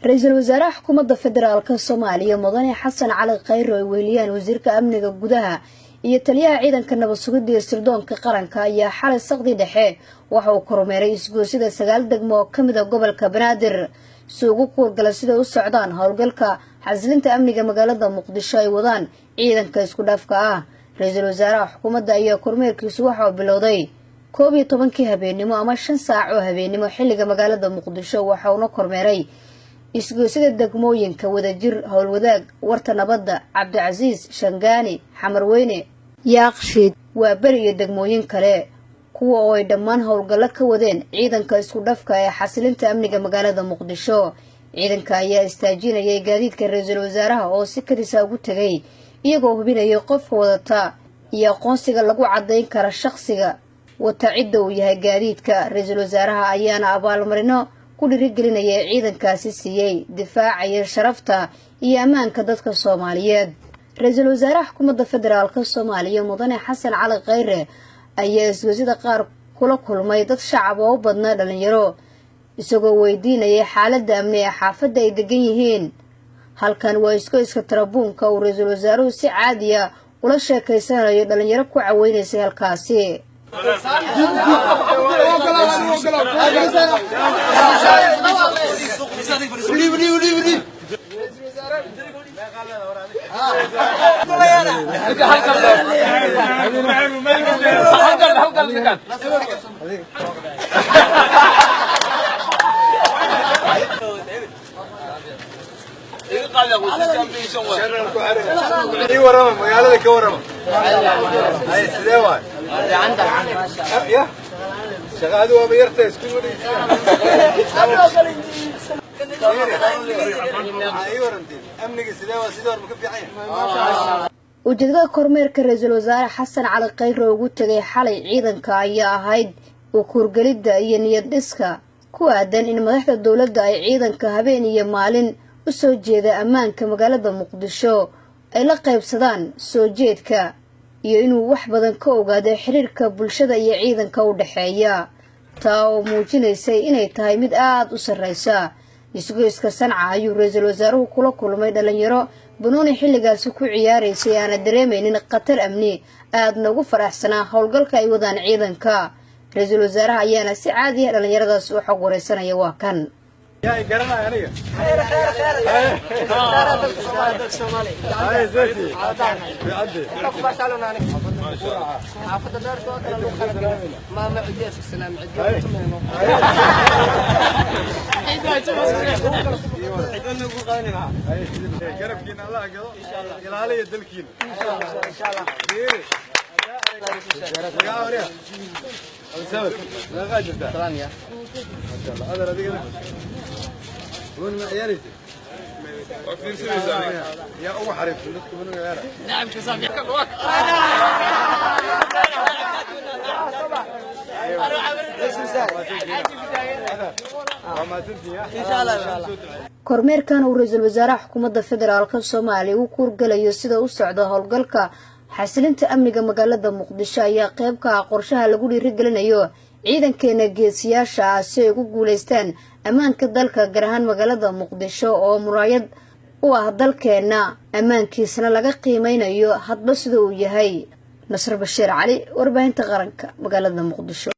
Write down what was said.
Ra-iisul wasaaraha xukuumadda federaalka Soomaaliya, Mudane Xasan Cali Khayre, ay weheliyaan wasiirka amniga gudaha iyo taliyaha ciidanka nabad sugidda iyo sirdoonka qaranka, ayaa xalay saqdii dhexe waxa uu kormeeray isgoosida sagaal degmo oo kamid ah gobolka Banaadir, si ugu kuurgala siday u socdaan howlgalka xasilinta amniga magaalada Muqdisho ay wadaan ciidanka isku dhafka ah. Ra-iisul wasaaraha xukuumadda ayaa kormeerkiisu waxa uu bilowday 11-kii habeennimo ama 5 saac oo habeennimo xilliga magaalada Muqdisho. Waxa uuna kormeeray isgoysada degmooyinka Wadajir, Howlwadaag, Warta Nabadda, Cabdicasiis, Shangaani, Xamarweyne, Yaaqshiid, Waaberi iyo degmooyin kale, kuwa oo ay dhammaan howlgallo ka wadeen ciidanka isku dhafka ee xasilinta amniga magaalada Muqdisho. Ciidanka ayaa istaajinayay gaadiidka ra-iisul wasaaraha oo si kadisa ugu tegay, iyagoo hubinayay qofka wadata iyo aqoonsiga lagu caddayn kara shaqsiga wata cidda uu yahay gaadiidka. Ra-iisul wasaaraha ayaana abaalmarino ku dhiirigelinaya ciidankaasi siiyey difaacaya sharafta iyo ammaanka dadka Soomaaliyeed. Ra-iisul wasaaraha xukuumadda federaalka Soomaaliya, Mudane Xasan Cali Khayre, ayaa isgoysida qaar kula kulmay dad shacab oo u badnaa dhalinyaro, isagoo weydiinayay xaaladda amni ee xaafadda ay degan yihiin. Halkan waa isgoyska Tarabuunka uu ra-iisul wasaaruhu si caadiya ula sheekaysanayo dhalinyaro ku caweynaysay halkaasi. Ii warama, magaalada ka warama. Hay, sidee waay ya shaqaadu waaba yarta isku ii warantiin, amniga sidee waa? Sidii hore ma ka fiican yahay? Ujeedada kormeerka ra-iisul wasaare Xasan Cali Khayre ugu tegay xalay ciidanka ayaa ahayd u kuurgelidda iyo niyad dhiska ku aadan in madaxda dowladda ay ciidanka habeen iyo maalin u soo jeeda ammaanka magaalada Muqdisho ay la qaybsadaan soo jeedka, iyo inuu wax badan ka ogaado xiriirka bulshada iyo ciidanka u dhexeeya, taa oo muujinaysay inay tahay mid aada u sarreysa. Isgoyska Sanca ayuu ra-iisul wasaaruhu kula kulmay dhalinyaro banooni xilligaasi ku ciyaaraysay, aana dareemaynin khatar amni, aadna ugu faraxsanaa howlgalka ay wadaan ciidanka. Ra-iisul wasaaraha ayaana si caadi ah dhalinyaradaas u xog wareysanaya. Waa kan. Yaa i garanaya aniga? Hay, zeti bicadde. Garabkiina Allah gado, ilaaliya dalkiina. Fiiri. Magaca warya? Abdisamad, meeqaa jirtaa? Masha Allah. Adar adigana? Banooni ma ciyaaraysid? Yaa ugu xariifsan dadka banooni ciyaara? Waa mahadsantihiin, ya? Kormeerkan uu ra-iisul wasaaraha xukuumadda federaalka Soomaaliya uu kuurgalayo sida u socda howlgalka xasilinta amniga magaalada Muqdisho ayaa qayb ka ah qorshaha lagu dhiirigelinayo ciidankeena geesiyaasha ah si ay ugu guuleystaan ammaanka dalka, gaar ahaan magaalada Muqdisho oo muraayad u ah dalkeena, ammaankiisana laga qiimeynayo hadba sida uu yahay. Nasr Bashiir Cali, warbaahinta qaranka, magaalada Muqdisho.